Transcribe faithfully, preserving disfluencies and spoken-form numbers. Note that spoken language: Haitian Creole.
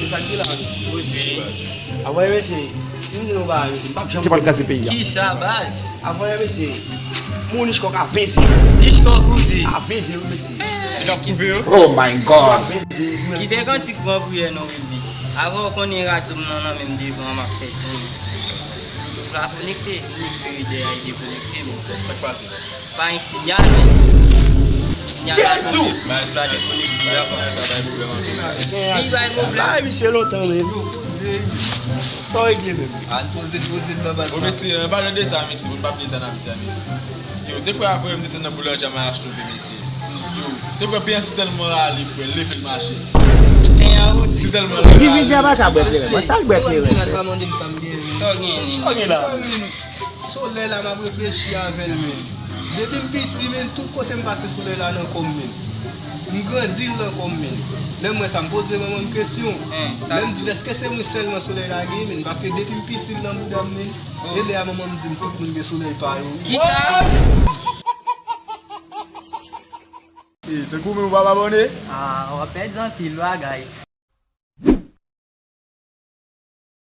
Sa ki la, mesye? Oze. Apre, mesye, si m di nou bagay, mesye, m p ap janm. Ki pral kraze peyi a. Kisa, baz? Apre, mesye, moun Ichkòk a ven ze. Ichkòk ou di? A ven ze, wi, mesye. Li ap pwouve yo? Oh my A God. ven ze, wi, mesye. Kite kantik pran priyè non, Wilby. Avan w konnen radyo m nan nan men m devan m ap fè soni. Ou pa konekte, m rekipere dèyè e dekonekte m. Sa k pase? Pa gen sinyal, men. Sinyal la tonbe, m pa dekonekte. Si bay pwoblèm. Ay, misye lontan, men. Sa w regle menm? Ann poze, poze nan bal. Bon, mesye, an palan de sa, mesye, moun pa bliye sa n ap di a, mesye. Yo, te kwè avè m desann nan boulanja m al achte yon pe, mesye. Yo, te kwè peyi an si tèlman rale, frè, leve l mache. Pen an wout. Si tèlman Ki rale. Vidya pa ka bwè kleren. Sa l bwè kleren. Pa mande m sa m gen. Sa w gen? Ok la. Solèy la m ap reflechi avè l, men. Depi m piti, men, tout kote m pase solèy la nan kò m, men. M grandi l nan kò m, men. Lè m wè sa, m poze manman m kesyon. Hein, sa Lè m di l, èske se mwen sèlman solèy la gen, men? Paske depi m piti l nan bouda m, men. E lè a manman m di m tout moun gen solèy pa yo. Kisa? Tankou men ou pa abòne? Ah, w ap pèdi anpil bagay.